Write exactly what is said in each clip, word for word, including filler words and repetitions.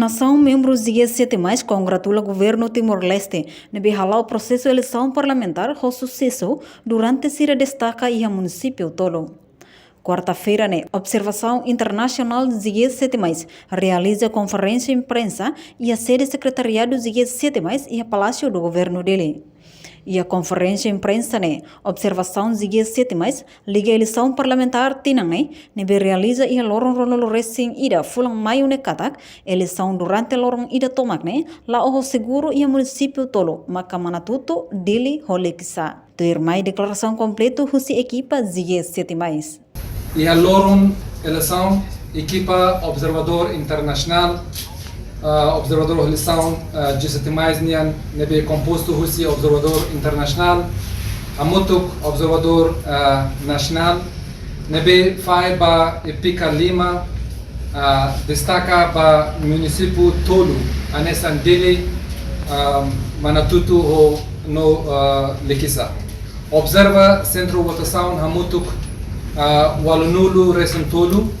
Nasaun membru G sete mais kongratula governu Timor-Leste ne'ebé hala'o prosesu eleisaun parlamentár ho susesu durante sira destaka iha munisípiu tolu. Kuarta-feira ne'e, observasaun internasionál G sete mais realiza konferénsia imprensa iha sede sekretariadu G sete mais iha Palácio do Governo Dili. Iha konferénsia imprensa ne'e, observasaun G sete mais liga eleisaun parlamentár tinan ne'e, ne'ebé realiza iha loron ruanulu resin ida fulan Maiu ne'e katak, eleisaun durante loron ida tomak ne'e la'o ho seguru iha munisípiu tolu, maka Manatuto, Dili ho Likisá. Tuirmai deklarasaun kompletu husi ekipa G sete mais. Iha loron eleisaun, ekipa observadór internasionál, ah, observadór eleisaun, ah, G sete mais nian, ne'ebé kompostu husi observadór internasionál, hamutuk observadór, ah, nasionál, ne'ebé fahe ba EPICA lima, ah, destaka ba munisípiu tolu, hanesan Dili, ah, Manatuto ho no, ah, Likisá. Observa sentru votasaun hamutuk, ah, ualunulu resin tolu,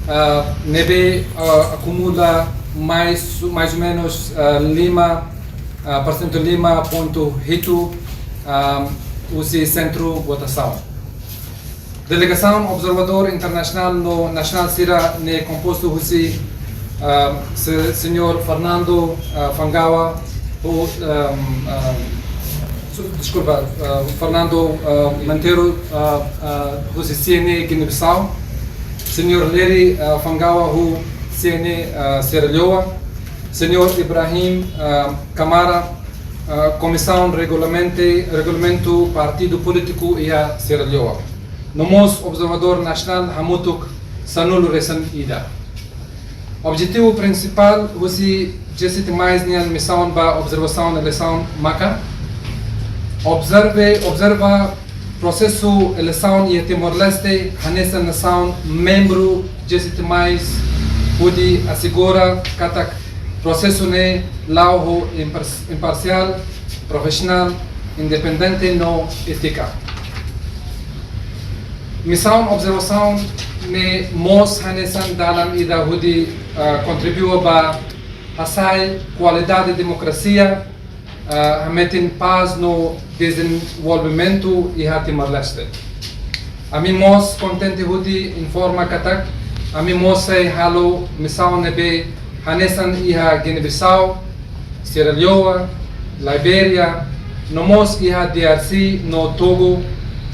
ah, ne'ebé, ah, akumula mais, mais ou menus, ah, lima, ah, porsentu lima pontu hitu, ah, husi sentru votasaun. Delegasaun observadór internasionál no nasionál sira-ne'e kompostu husi, ah, se-, señór Fernando, ah, Fangawa, ho, ehm, ehm, su-, deskulpa, ah, Fernando, ah, Monteiro, ah, ah, husi C N A Guiné-Bissau, señór Lery, ah, Fangawa ho C N A, ah, Sierra Leoa, señór Ibrahim, ah, Kamara, ah, Komisaun Regulamente-, Regulamentu Partidu Polítiku iha Sierra Leoa. No mós observadór nasionál hamutuk sanulu resin ida. Objetivu prinsipál husi G sete mais nian misaun ba observasaun eleisaun maka observe, observa prosesu eleisaun iha Timor-Leste hanesan nasaun membru G sete mais hodi asegura katak prosesu ne'e la'o ho impars-, imparsiál, profisionál, independente no étika. Misaun observasaun ne'e mós hanesan dalan ida hodi, ah, kontribui ba hasa'e kualidade demokrasia, ah, hametin pás no dezenvolvimentu iha Timor-Leste. Ami mós kontente hodi informa katak ami mós sei halo misaun ne'ebé hanesan iha Guiné-Bissau, Sierra Leoa, Libéria, no mós iha D R C no Togo,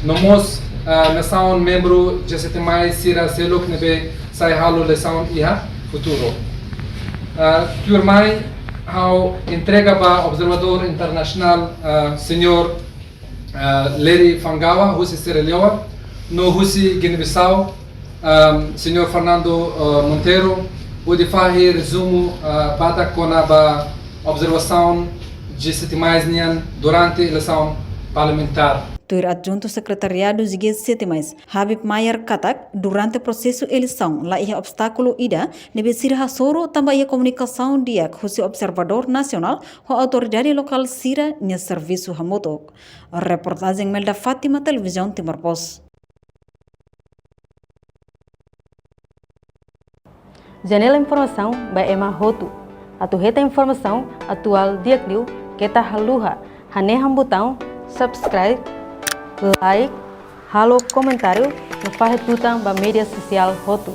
no mós, ah, nasaun membru G sete mais sira seluk ne'ebé sei halo eleisaun iha futuru. Ah, tuirmai, ha'u entrega ba observadór internasionál, ah, señór, ah, Lery Fangawa, husi Sierra Leoa, no husi Guiné-Bissau, ah, señór Fernando, ah, Monteiro, hodi fahe rezumu, ah, badak kona-ba observasaun G sete mais nian durante eleisaun parlamentár. Tuir adjuntu sekretariadu G sete mais, Habib Mayer katak, durante prosesu eleisaun, la iha obstákulu ida, ne'ebé sira hasoru tanba iha komunikasaun di'ak husi observadór nasionál ho autoridade lokál sira-nia servisu hamutuk. Reportajen Melda Fátima, Televizaun Timor Post. Janela informasaun ba ema hotu. Atu hetan informasaun atuál di'ak liu keta haluha hanehan butaun subscribe, like, halo komentáriu no fahe tutan ba média sosiál hotu.